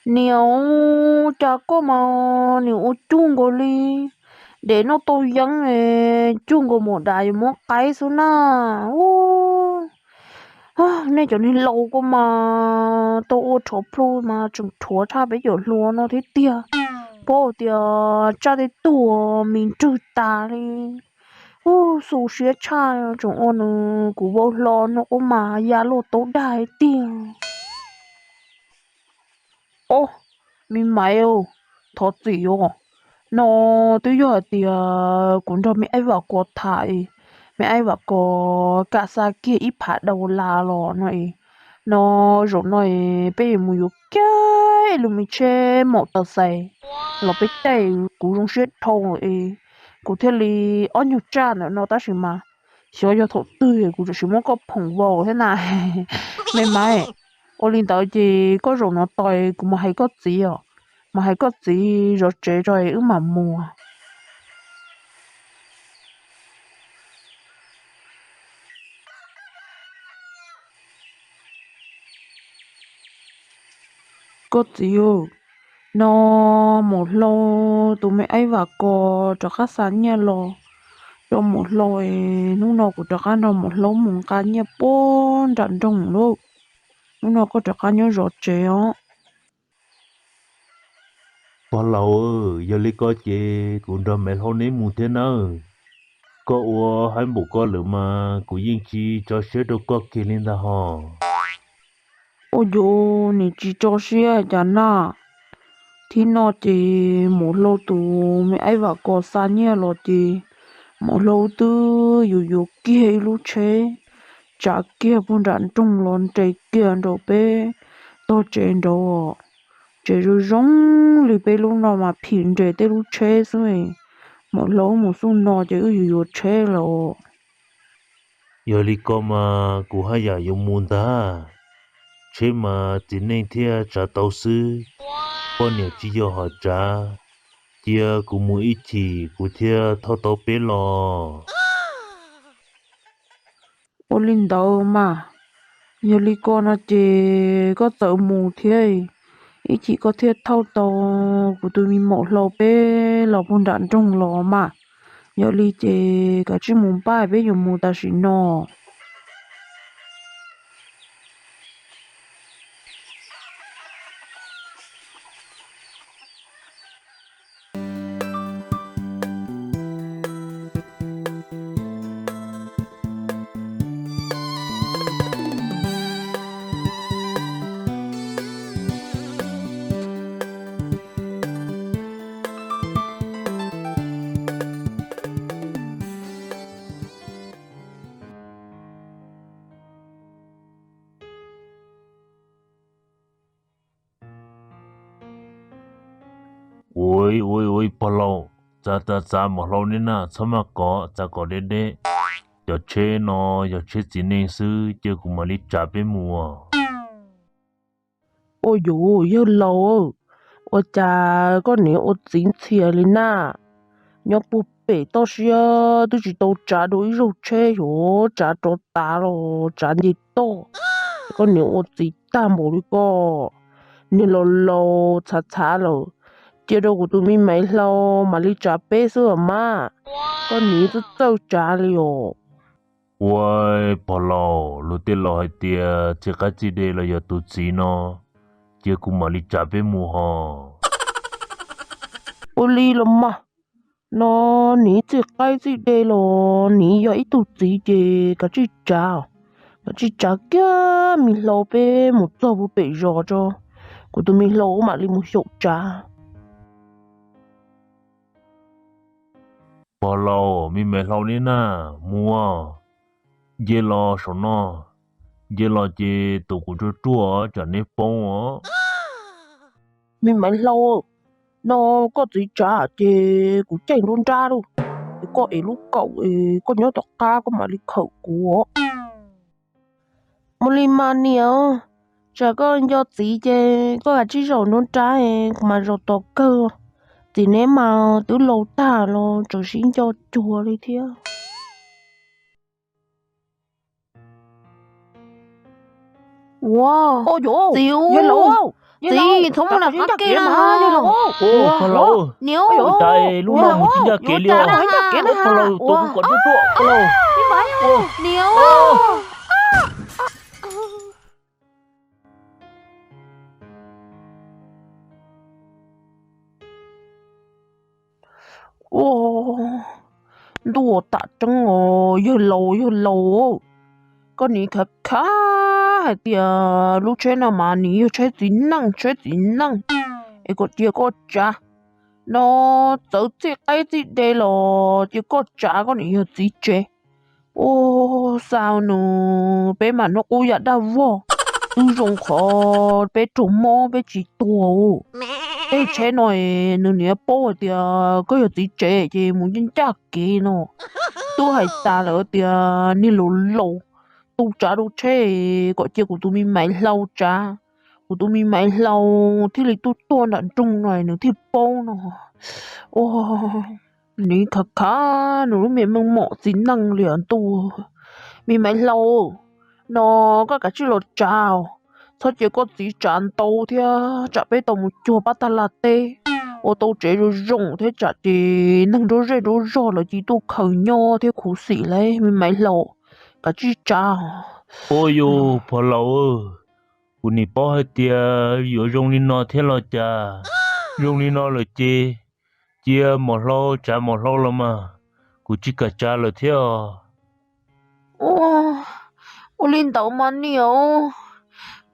Niam, cas koj mas niam ua cuj nkaus li dev noj tau yeeb, cuj nkaus mus dav yuav muab qaib xwb na. Nej cov niag laus ko mas tau ua rhuav plhu mas tseem rhuav tshaj peb cov hluas no thiab tiag. Paub tias tsaj tej tug me nrwg tas li. Ub, xu siab tshaj, tseem ua nws kuv vau hlo no ub mas ya luaj taub dag tiag. Ob, me maiv, thov txim os. No twb yog hais tias kuv nrog me Aib Vam Kos tham, me Aib Vam Kos kam xa kiag ib phav daus las los no es, no zaum no es peb yuav mus yuav kiag ib lub me tsheb maum taw xais los peb caij, kuv zoo siab dhau es kuv thiaj li ob nyuag tsaj ntawm no tab sis mas xyov yog thaum twg kuv tam sim muab koj phoom vau thiab na. Me maiv, ua li ntawd ces koj zaum no tos kuv mam hais koj txiv os, mam hais koj txiv zov tsev tso wb mam mus. Koj txiv, no maum hlau tus me Aib Vam Kos rov qab xa nyiaj los rau maum hlau es hnub no kuv rov qab nrog maum hlau mus nqa nyiaj puag nram nroog lauj. Hnub no koj rov qab nyob zov tsev os. Pog laus, yog li ko ces kuv nrog me hlau neb mus thiab nawb. Koj ua haib npaum ko lawm mas kuv yeej tsis tso siab rau koj kiag li ntag hos. Ua cas nim tsis tso siab cas na? Thib no ces maum hlau tus me Aib Vam Kos xa nyiaj los ces maum hlau twb yuav yuav kiag ib lub tsheb, tsav kiag puag nram nroog los nres kiag nraum peb tog tsev nraud. Tsev zoo zoo li peb lub no mas phim nres tej lub tsheb xwb. Maum hlau mus xub no ces wb yuav yuav tsheb los. Yog li ko mas kuv haj yam yuav mus ntag. Tsheb mas txiv neej thiaj tsav tau xwb, poj niam tsis yog hom tsav. Cia kuv mus ib chim kuv thiaj thauj tau peb los. Ua li ntawd mas, yog li ko no ces koj txawm mus thiab, ib chim koj thiaj thauj tau kuv tus me maum hlau peb los puag nram nroog los mas. Yog li ces kav tsij mus npaj, peb yuav mus tam sim no. Ua ua ua pog laus, txav txav txav maum hlau neb na, txhob maj kov, txav kom deb deb. Cov tsheb no yog tsheb txiv neej xwb, cia kuv mam li tsav peb mus. Ua yuv, yawg laus, ua cas koj niam ua txiv ntxhias li na? Nyob puag pem toj siab twb tsis tau tsav dua ib zaug tsheb, yuav tsav rov tas los tsav nce toj. Koj niam ua txiv tag npaum li koj, niag laus laus txhav txhav lawm, cia rau kuv tus me maiv hlau mam li tsav peb xwb os mas. Koj niam txawj txawj tsav li os. Ua pog laus, luag tej laus hais tias txij qaib txij de los yog tus txiv no, cia kuv mam li tsav peb mus hos. Ua li los mas, no niv txij qaib txij de los niv yog ib tug txiv ces kav tsij tsav, kav tsij tsav kiag me hlau peb mus txog puag pem zos tso, kuv tus me hlau mam li mus xyaum tsav. Pog laus, me maiv hlau neb na, mus, nce los saum no, nce los ces tus kuv ruaj ruaj tsam neb poob os. Me maiv hlau, no koj txiv tsav ces kuv caij nruab nrab lauj, es koj ev lub kaum, koj nyob tom qab koj mam li khawm kuv os. Mus li mas niam, tsam koj nco txiv ces koj kav tsij zaum nruab nrab, kuv mas zaum tom kawg. Txiv neb mas twb laus tag los tseem sib nco cuag li thiab. Ua, txiv, yog laus, Txiv, txhob mus nram qab kev na. Pog laus, niam, cas lub no mus tsis ncaj kev li os. Pog laus, tos kuv kom ruaj ruaj, pog laus. Niam. Ua, ntuj, tam tseeb os, yawg laus, yawg laus, koj nim khav khav hais tias lub tsheb no mas nws yog tsheb txiv neej, tsheb txiv neej, es kom cia koj tsav no, txawv txij qaib txij de los cia koj tsav, koj nim yog txiv tsev. Ua, xa nws, peb mam noj qub yam daj vog, twb zoo qhov peb raug mob peb tsis tuag. Tej tsheb no es nws niam paub hais tias koj yog txiv tsev ces mus ncaj ncaj kev no. Twb hais tas lawm tias niag laus laus, tu tsav rau tsheb, kom cia kuv tus me maiv hlau tsav. Kuv tus me maiv hlau thiaj li tuaj tuaj nram nroog no nws thiaj paub no. Ua, nws khav khav nws lub me meej mom txiv neej li os ntuj. Me maiv hlau, no koj kav tsij los tsav, txhob cia koj txiv tsav ntau thiab tsam peb tau mus cuag pab tag laj teb, ua tau tsev zoo zoo thiab tsam ces neeg nruab zej nruab zog lawv cia tuaj khaws nyob thiab khuv xim lauj. Me maiv hlau, kav tsij tsav. Ua yus pog laus, kuv nim paub hais tias yuav zoo li no thiab los cas. Zoo li no lawm ces cia mom hlau tsav mom hlau los mas, kuv tsis kam tsav lawm thiab os. Ua, ua li ntawd mas niam,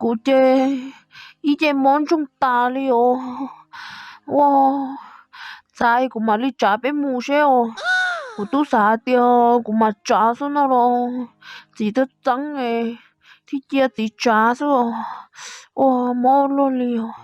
kuv ces ib ce mob ntsoog tas li os. Ua, txav kuv mam li tsav peb mus seb os. Kuv twb xav hais tias kuv mam tsav xwb no los txiv txeeb txeeb thiaj cia txiv tsav xwb os. Ua, mob luaj li os.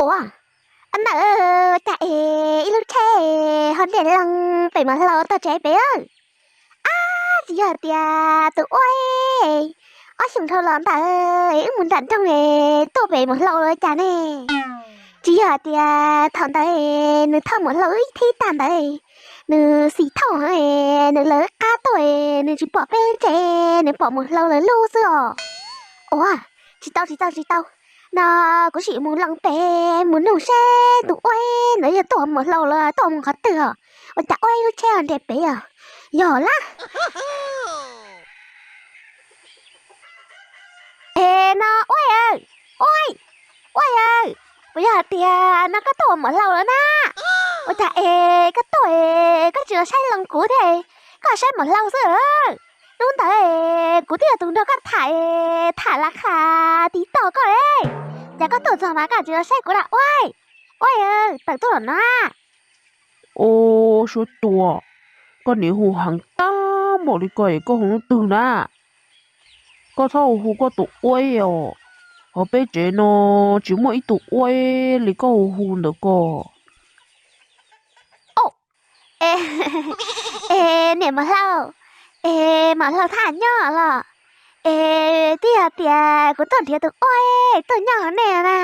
Ua, a ntawm, cas es ib lub tsheb ho nres loo pem mos hlau tog tsev pem? Ab, tsis yog hais tias tus ua, ob xyoos dhau los ntawd wb mus nram nroog tuaj pem mos hlau los cas ne? Tsis yog hais tias thaum ntawd nws thauj mos hlau wb ib thib tag ntawd, nws xis thauj, nws lawv qab tuaj, nws tsis pom peb tsev, nws pom mos hlau lawv lub xwb os. Ua, tsis tau tsis tau tsis tau, no kuv sim mus loo pem mus nug seb tus ua ntawd yog tuaj mos hlau los tuaj mus qhov twg os. Ua cas ua ib lub tsheb nres pem os? Yog lawm. Es no ua, ua, ua, puas yog hais tias no koj tuaj ua mos hlau lawm na? Ua cas es koj tuaj es koj tsis los saib loo kuv thiab, koj saib mos hlau xwb? Hnub ntawd kuv twb yog tus nrog koj tham, tham las khas tiv toj koj, cas koj tuaj txog mas koj tsis los saib kuv na ua? Ua, tawm tuaj los no. Ua, suab tua, koj niam hu heev tag npaum li ko es koj hu leej twg na? Koj txhob hu hu koj tus ua os. Hauv peb tsev no tsis muaj ib tug ua li koj hu hu ntawd ko. Es niam Mos Hlau, es Mos Hlau tham nyob los? Es twb yog tias kuv tuaj nrhiav tus ua tuaj nyob hauv nej na.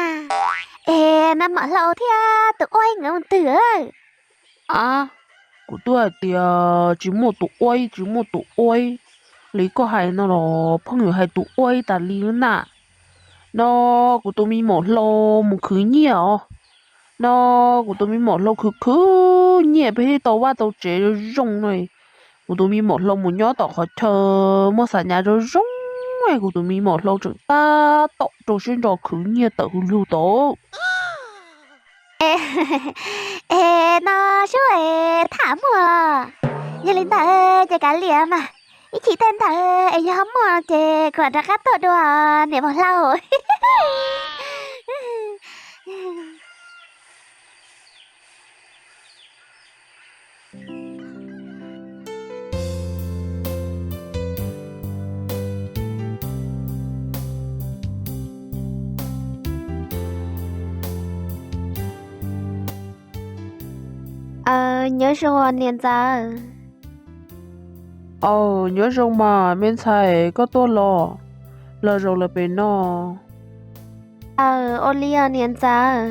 Es no Mos Hlau thiab tus ua nkawd mus twg? A, kuv twb hais tias tsis muaj tus ua, tsis muaj tus ua li koj hais no los pheej yuav hais tus ua tas li na. No kuv tus me Mos Hlau mus khwv nyiaj os. No kuv tus me Mos Hlau khwv khwv nyiaj peb thiaj tau vaj tau tsev zoo zoo no. Kuv tus me Mos Hlau mus nyob tom qhov chaw muaj xa nyav zoo zoo, kuv tus me Mos Hlau tseem tab tom rau siab ntso khwv nyiaj tawm hwj lug tau. Es no sub es tham muaj, yog li ntawd ces kav liam mas, Ib chim tag ntawd es yog ho muaj ces kuv mam rov qab tuaj dua niam Vam Hlau. Aw, nyob zoo os niam ntxawm. Aw, nyob zoo mas me ntxhais, koj tuaj los, los zaum lawm pem no. Aw, ua li os niam ntxawm.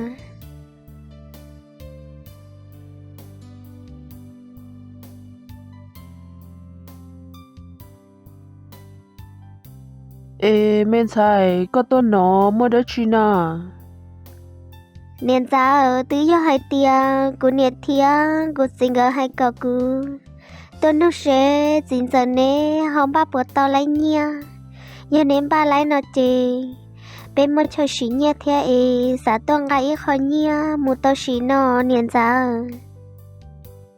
Es me ntxhais, koj tuaj no muaj dab tsi na? Niam ntxawm, twb yog hais tias kuv niam thiab kuv txiv nkawd hais kom kuv tuaj nug seb txiv ntxawm neb ho npaj puas tau laib nyiaj. Yog neb npaj laib no ces peb muaj chaw sim nyiaj thiab es xav tuaj nqa ib qho nyiaj mus tau sim no niam ntxawm.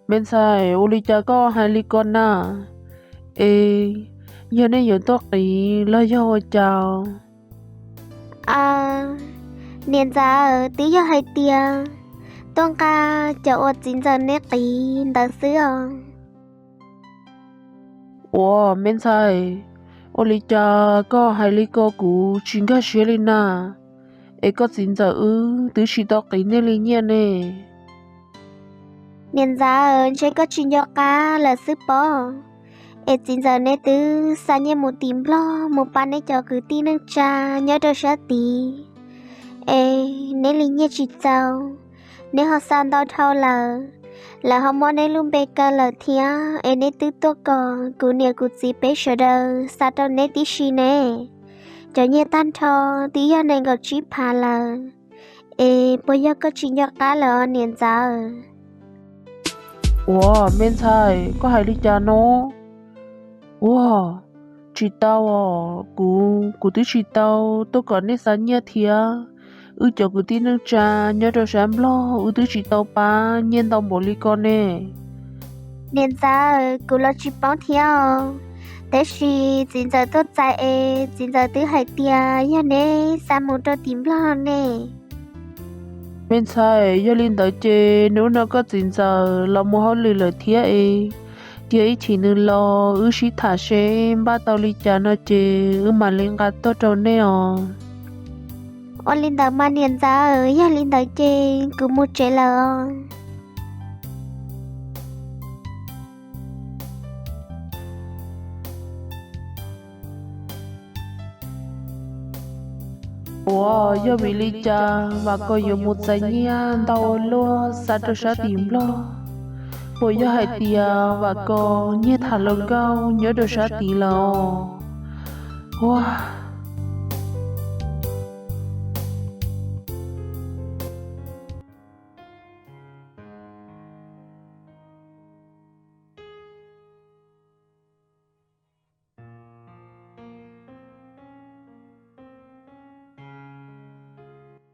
Me ntxhais, ua li cas koj hais li ko na? Es yog nej yuav tuaj qiv los yog ua cas? Aw, niam ntxawm, twb yog hais tias tuaj nqa cov uas txiv ntxawm neb qiv ntawd xwb os. Ua me ntxhais, ua li cas koj hais li ko kuv tsis nkag siab li na? Es koj txiv ntxawm wb twb tsis tau qiv nej li nyiaj ne. Niam ntxawm, ntshe koj tsis nco qab lawm xwb pob. Es txiv ntxawm neb twb xa nyiaj mus tim Nplog mus pab neb cov kwv tij neej tsa nyob rau sab tid. Es neb li nyiaj tsis txaus, neb ho xa ntau dhau lawm, lawv ho muab neb lub npe kaw lawm thiab. Es neb twb tuaj kom kuv niam kuv txiv peb sawv daws xa rau neb tib si ne. Cov nyiaj tag nrho twb yog nees nkaum tsib phav lawm. Es puas yog koj tsis nco qab lawm os niam ntxawm? Ua me ntxhais, koj hais li cas no? Ua, tsis tau os, kuv, kuv twb tsis tau tuaj kom nej xa nyiaj thiab. Wb cov kwv tij neej tsa nyob rau sab Nplog wb twb tsis tau pab nyiaj ntau npaum li ko ne. Niam ntxawm, kuv los tsis paub thiab os. Tab sis txiv ntxawm tuaj txais es txiv ntxawm twb hais tias yog neb xa mus rau tim Nplog ne. Me ntxhais, yog li ntawd ces hnub no koj txiv ntxawm los mus hauj lwm lawm thiab es, cia ib chim nws los wb sib tham seb npaj tau li cas no ces wb mam li nqa tuaj rau nej os. Ua li ntawd mas niam ntxawm, yog li ntawd ces kuv mus tsev lawm os. Ua, yog vim li cas Vam Kos yuav mus txais nyiaj ntau ua luaj xa rau sab tim Nplog? Puas yog hais tias Vam Kos nyiag tham hluas nkauj nyob rau sab tid lawm os? Ua,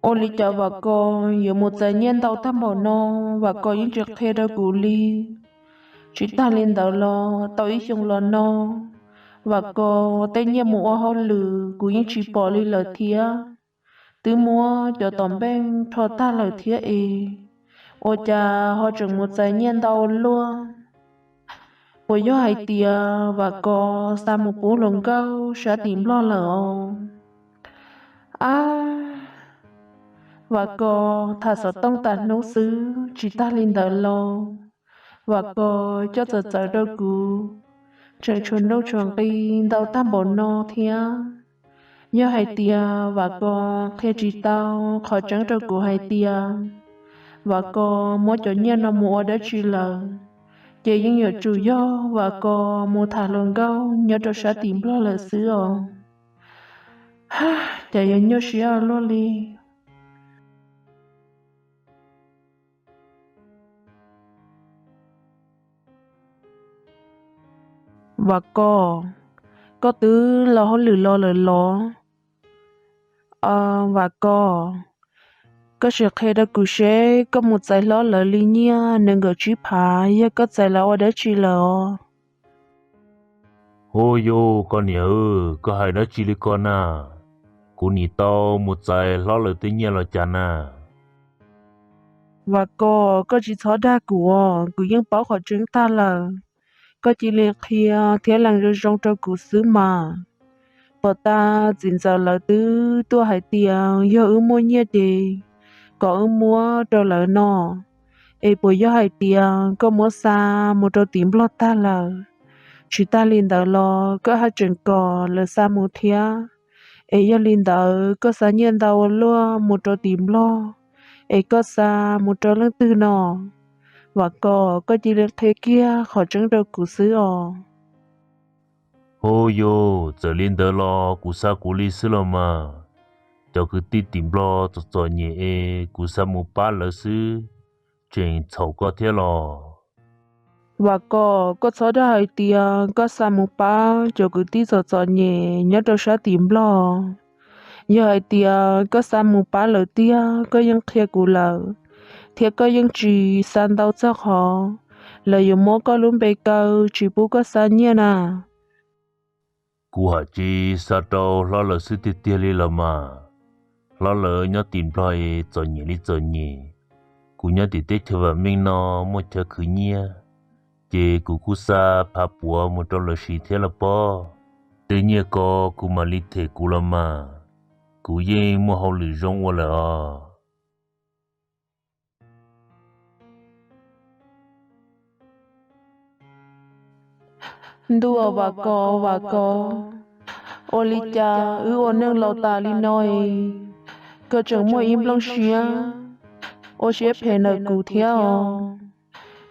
ua li cas Vam Kos yuav mus txais nyiaj ntau tag npaum no? Vam Kos yeej tsis qhia rau kuv li. Tsis tag li ntawd los tau ib xyoos los no, Vam Kos tej nyiaj mus ua hauj lwm kuv yeej tsis pom li lawm thiab. Twb muab cov tom npeej rho tag lawm thiab es, ua cas ho tseem mus txais nyiaj ntau luaj? Puas yog hais tias Vam Kos xa mus pub hluas nkauj sab tim Nplog lawm os? Ab, Vam Kos tham xov tooj tas hnub xwb, tsis tag li ntawd los Vam Kos coj txawv txawv rau kuv, tseem tshuav nuj tshuav nqi ntau tag npaum no thiab. Yog hais tias Vam Kos qhia tsis tau qhov tseeb rau kuv hais tias Vam Kos muab cov nyiaj no mus ua dab tsi lawm, ces yeej yuav tsum yog Vam Kos mus tham hluas nkauj nyob rau sab tim Nplog lawm xwb os. Cas yuav nyuaj siab luaj li. Vam Kos, koj twb los hauj lwm los lawm los? Vam Kos, koj sim qhia rau kuv seb koj mus txais hlob lawv li nyiaj nees nkaum tsib phav, yog koj txais lawv ua dab tsi lawm os? Ua yus, koj niam, koj hais dab tsi li ko na? Kuv nim tau mus txais hlob lawv tej nyiaj los cas na? Vam Kos, koj tsis txhob dag kuv os, kuv yeej paub qhov tseeb tag lawm. Koj cia li qhia thiab lees zoo zoo rau kuv xwb mas. Pom tas txiv ntxawm lawv twb tuaj hais tias yog wb muaj nyiaj ces kom wb muab rau lawv no, es puas yog hais tias koj muab xa mus rau tim Nplog tag lawm? Tsis tag li ntawd los koj haj tseem kom lawv xa mus thiab. Es yog li ntawd koj xa nyiaj ntau ua luaj mus rau tim Nplog, es koj xa mus rau leej twg no? Vam Kos, koj cia li qhia kiag qhov tseeb rau kuv xwb os. Ua yus, txawm li ntawd los kuv xa kuv li xwb los mas. Cov kwv tij tim Nplog txom txom nyem es kuv xa mus pab lawv xwb, tseem txhaum koj thiab los? Vam Kos, koj txhob dag hais tias koj xa mus pab cov kwv tij txom txom nyem nyob rau sab tim Nplog. Yog hais tias koj xa mus pab lawv tiag, koj yeej qhia kuv lawm, thiab koj yeej tsis xa ntau txog qhov lawv yuav muab koj lub npe kaw tsis pub koj xa nyiaj na. Kuv haj tsis xa rau hlob lawv xwb tiag tiag li los mas. Hlob lawv nyob tim Nplog txom nyem li txom nyem, kuv nyob tim teb chaws vam meej no muaj chaw khwv nyiaj, ces kuv kuj xa phav puav mus rau lawv siv thiab los pob. Tej nyiaj ko kuv mam li them kuv los mas, kuv yeej muaj hauj lwm zoo ua lawm os. Ntuj, Vam Kos, Vam Kos, ua li cas wb ua neej laus tas li no es koj tseem muaj ib nplooj siab ua siab phem ntawm kuv thiab os.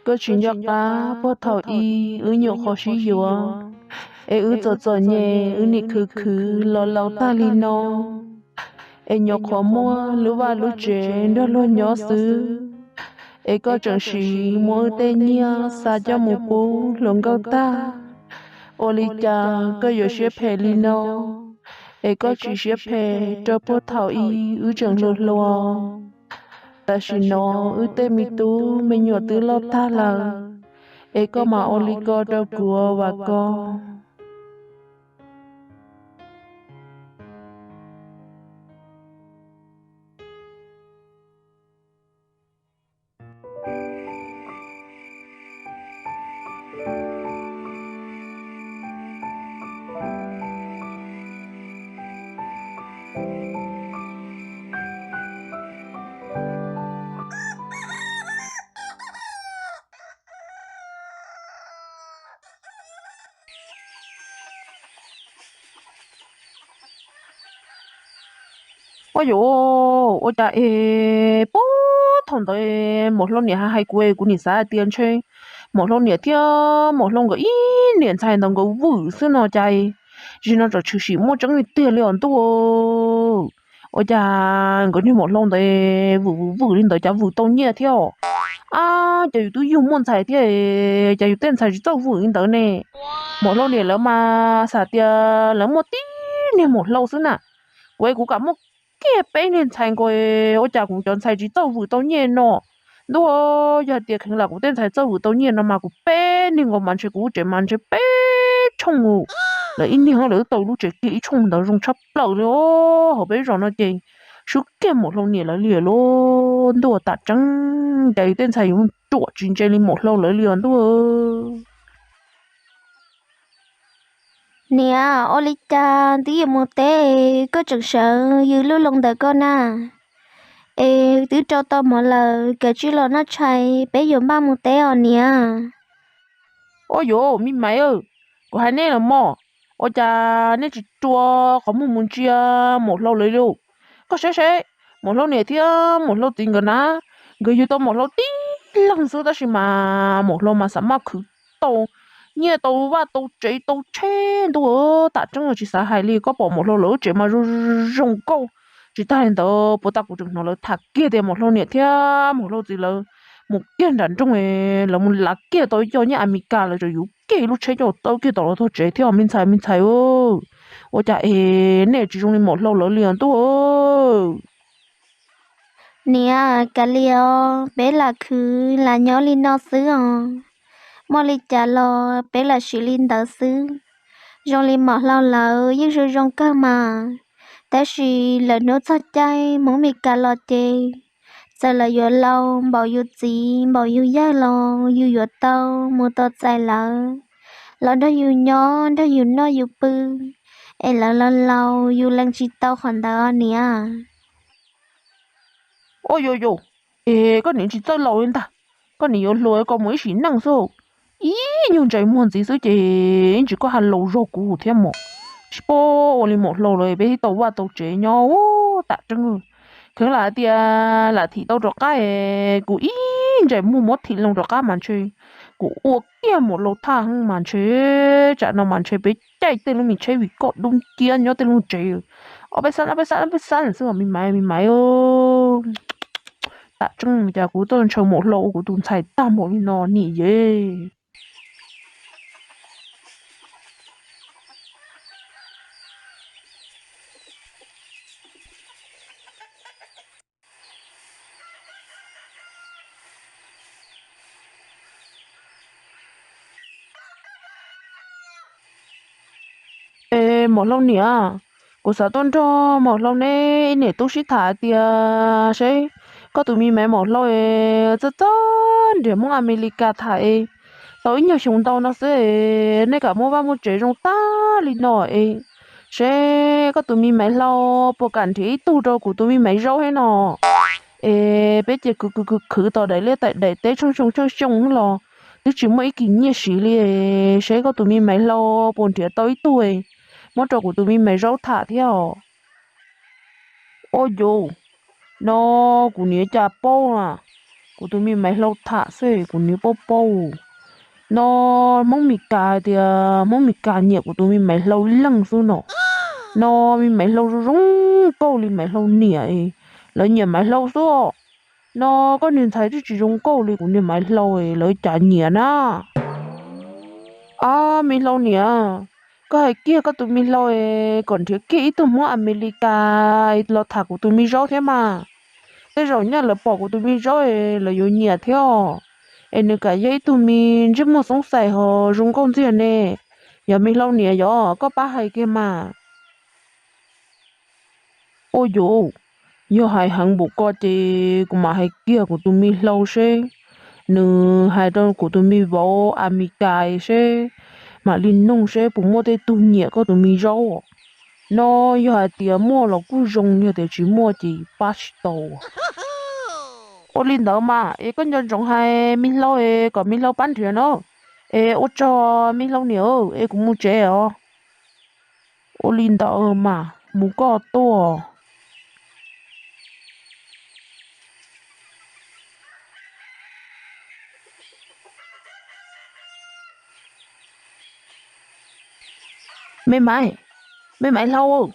Koj tsis nco qab puag thaum ub wb nyuam qhuav sib yuav, es wb txom txom nyem wb nim khwv khwv los laus tag li no, es nyuam qhuav muaj lub vaj lub tsev nrog luag nyob xwb, es koj tseem siv muab wb tej nyiaj xa coj mus pub hluas nkauj tag. Ua li cas koj yuav siab phem li no, es koj tsis siab phem rau puag thaum ub wb tseem hluas hluas? Tam sim no wb tej me tub me nyuam twb loj tag lawm, es koj mam ua li ko rau kuv, Vam Kos. Ua yuav, ua cas es puag thaum ntawd Maum Hlau niam hais kuv es kuv nim xav hais tias ntshe Maum Hlau niam thiab Maum Hlau nkawd ib niam ntxhais ntawd nkawd vwm xwb no cas, zaum no tseem tshwm sim muaj tseeb tiag li os ntuj. Ua cas nkawd niag Maum Hlau ntawd vwm vwm vwm li ntawd cas vwm tau nyiaj thiab os? Ab, cas yus twb yug muaj ntxhais thiab, cas yus tej ntxhais tsis txawj vwm li ntawd ne? Maum Hlau niam lawv mas xav tias lawv muaj tib niag Maum Hlau xwb na. Kuv es kuv kam muaj kiag peb niag ntxhais nkaus, ua cas kuv cov ntxhais tsis txawj vwm tau nyiaj no? Ntuj, yog hais tias kheev lam kuv tej ntxhais txawj vwm tau nyiaj no mas kuv peb niag nkaus mas ntshe kuv lub tsev mas ntshe peb tshooj. Lawv ib niag lawv twb tau lub tsev kiag ib tshooj ntawd zoo tshaj plaws li os. Hauv peb zos no ces swb kiag Maum Hlau niam lawv li lawm. Ntuj, tam tseeb cas yus tej ntxhais yuav ruam tsis ntse li Maum Hlau lawv li os ntuj. Niam, ua li cas twb yuav mus teb koj tseem sawv yws lub loo ntawm koj na? Es twb rau tau mov lawm, kav tsij los noj tshais, peb yuav npaj mus teb os niam. Ua yuav, me maiv, kuv hais nej los mas, ua cas nej tsis rua qhov muag mus ntsia Maum Hlau lawv li? Koj saib seb, Maum Hlau niam thiab Maum Hlau txiv nkawd na, nkawd yug tau Maum Hlau tib leeg xwb tab sis mas Maum Hlau mas xav maj khwv tau nyiaj tau vaj tau tsev tau tsheb ntuj. Tam tseeb tsis xav hais li, koj pom Maum Hlau lawv lub tsev mas zoo zoo nkauj. Tsis tag li ntawd puag ta kuv tseem hnov lawv tham kiag tias Maum Hlau niam thiab Maum Hlau txiv lawv mus kiag nram nroog, lawv mus lav kiag tau ib co nyiaj Amelikas, lawv tseem yuav kiag ib lub tsheb coj tau kiag tom lawv tog tsev thiab os me ntxhais, me ntxhais. Ua cas es nej tsis zoo li Maum Hlau lawv li os ntuj. Niam, kav liam os, peb lam khwv lam nyob li no xwb os. Muaj li cas los peb lam siv li ntawd xwb. Zoo li Maum Hlau lawv yeej zoo zoo kawg mas, tab sis lawv hnub txog caij Hmoob Mes Kas los ces txawm lawv yuav laus npaum yus txiv npaum yus yawg los yus yuav tau mus tos txais lawv los nrog yus nyob nrog yus noj yus pw, es lawv laus laus yus lees tsis tau qhov ntawd os niam. Ua yus yus, es koj niam tsis txawj laus li ntag, koj niam yuav hluas kom mus ib sim neej xwb. Ib nyuag ntsais muag ntxiv xwb ces ib ntsis koj ho laus zog kuv thiab mog. Tsis paub ua li Maum Hlau lawv peb thiaj tau vaj tau tsev nyob tam tseeb. Kheev lam hais tias lam thim tau rov qab, kuv ib ntsais muag muab thim loo rov qab mas ntshe kuv ua kiag Maum Hlau thaj heev mas ntshe tsam no mas ntshe peb caij tej lub me tsheb vim koj dub nciab nyob tej lub tsev. Ob peb xab ob peb xab ob peb xab xwb os me maiv me maiv. Tam tseeb cas kuv tuaj ntshaw Maum Hlau ua kuv tus ntxhais tag npaum li no niam yej. Es Maum Hlau niam, kuv xav tuaj nrog Maum Hlau neb ib niam tub sib tham hais tias seb koj tus me maiv Maum Hlau es txawj txawj nrhiav Hmoob Amelikas tham es tau ib nyuag xyoo ntau no xwb es nej kam muaj vaj muaj tsev zoo tag li no es seb koj tus me maiv Hlau puas kam nrhiav ib tug rau kuv tus me maiv Zaub thiab no. Es peb ces khwv khwv khwv khwv tos daim liaj daim teb tsheej xyoo tsheej xyoo los twb tsis muaj ib kis nyiaj siv li. Seb koj tus me maiv Hlau puas nrhiav tau ib tug muab rau kuv tus me maiv Zaub tham thiab os. Ua yus, no kuv niam cas paub na, kuv tus me maiv Hlau tham xwb kuv niam paub paub. No Hmoob Mes Kas hais tias Hmoob Mes Kas nyiam kuv tus me maiv Hlau ib leeg xwb no. No me maiv Hlau zoo zoo nkauj li maiv Hlau niam, lawv nyiam maiv Hlau xwb. No koj niag ntxhais twb tsis zoo nkauj li kuv niag maiv Hlau, lawv cas nyiam na. Ob me Hlau niam, koj hais kiag koj tus me Hlau kom nrhiav kiag ib tug Hmoob Amelikas los tham kuv tus me Zaub thiab mas. Tej zaum nyaj lawv pom kuv tus me Zaub lawv yuav nyiam thiab os. Es nws kam yog ib tug me ntsej muag xoob xais ho zoo nkauj ntxiag ne. Yog me Hlau niam yog koj pab hais kiag mas. Ua yus, yog hais heev npaum ko ces kuv mam hais kiag kuv tus me Hlau seb nws hais rau kuv tus me vauv Amelikas seb mam li noog seb puas muaj tej tug nyiam koj tus me Zaub. No yog hais tias muaj los kuj zoo, yog tias tsis muaj ces pab tsis tau. Ua li ntawd mas es koj nco ntsoov hais me Hlau es kom me Hlau pab nrhiav no. Es ua tsaug me Hlau niam, es kuv mus tsev os. Ua li ntawd mas mus koj tuaj. Me maiv, me maiv Hlau,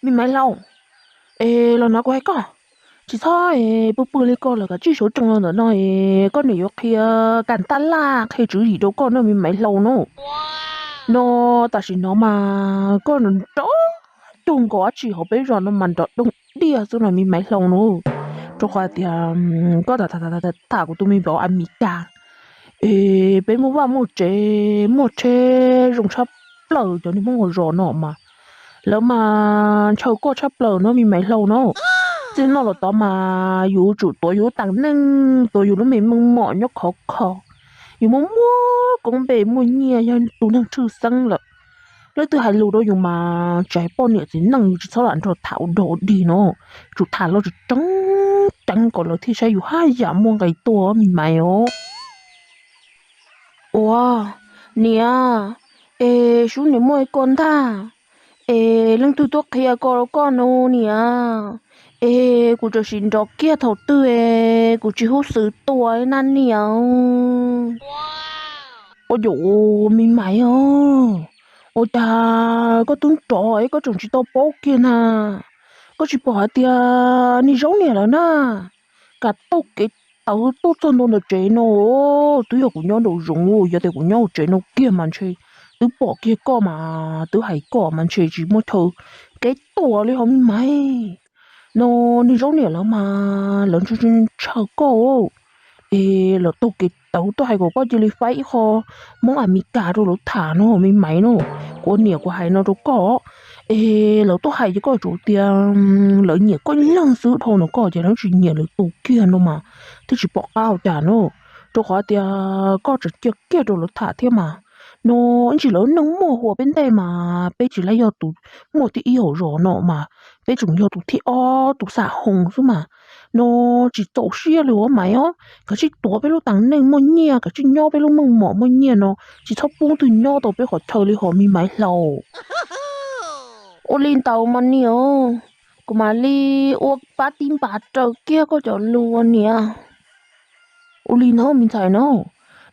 me maiv Hlau, es los no kuv hais koj, tsis txhob pw pw li ko lawm, kav tsij sawv tsees los ntawm no es koj niam yuav qhia kam taj laj qhia tswv yim rau koj no me maiv Hlau no. No tam sim no mas koj nrov cuag nkaus dab tsi hauv peb zos no mas nrov doog diaj xwb no me maiv Hlau no. Rau qhov tias koj tham kuv tus me vauv Amelikas es peb muaj vaj muaj tsev muaj tsheb zoo tshaj plaws, cov niag Hmoob hauv zos no mas lawv mas ntshaw koj tshaj plaws no me maiv Hlau no. Txij no los tod mas yus tsum tuav yus lub tas neej, tuav yus lub me meej mom nyob khov kho, yus muaj muaj koob npe muaj nyiaj yog tus neeg tshwj xeeb lawm. Leej twg hais lus rau yus mas tsis hais poj niam txiv neej yus tsis txhob lam nrog tham ua dog ua dig no, tsum tham los tseeb tseeb kom lawv thiaj saib yus haj yam muaj nqis tuaj me maiv os. Ua, niam, es sub niam muaj li ko ntag, es leej twg tuaj qhia ko rau koj no niam, es kuv tam sim nrov kiag thaum twg es kuv tsis hub xwm tua na niam. Ua yus me maiv os, ua cas koj twb nrov es koj tseem tsis tau paub kiag na? Koj tsis pom hais tias niag Zaub niam lawv na, kam taug kev tawv tuaj txog ntua ntawm tsev no, twb yog kuv nyob nraum zoov, yog tias kuv nyob hauv tsev no kiag mas ntshe twb pom kiag koj mas twb hais koj mas ntshe tsis muaj chaw kev tuaj li hos me maiv. No niag Zaub niam lawv mas lawv ntshaw koj, Es lawv taug kev tawv tuaj hais kom koj cia li faib ib qho Hmoob Amelikas rau lawv tham no me Maiv no. Kuv niam kuv hais no rau koj, es lawv tuaj hais ces koj tsum tias lawv nyiam koj ib leeg xwb, dhau no koj ces lawv tsis nyiam lawv tus kiag no mas thiaj tsis pom qab ua cas no. Rau qhov tias koj tseem cia kiag rau lawv tham thiab mas no, ib ntsis lawv neej muaj hua peb ntej mas peb tsis laib yog tus muaj thib ib hauv zos no mas peb tseem yog tus thib ob tus xam hoos xwb mas no. Tsis txaus siab li os Maiv os, kav tsij tuav peb lub teeb meem muaj nyiaj, kav tsij nyob peb lub meej mom muaj nyiaj no, tsis txhob pub twg nyob tau peb qhov chaw li hos me Maiv Hlau. Ua li ntawd mas niam, kuv mam li ua pab tib npas raws kiag koj cov lus niam. Ua li no me ntxhais no,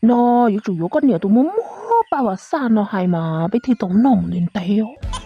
no yuav tsum yuav koj niam tus muaj muaj paj vas xaj no hais mas peb thiaj tau noj mus ntev ntev.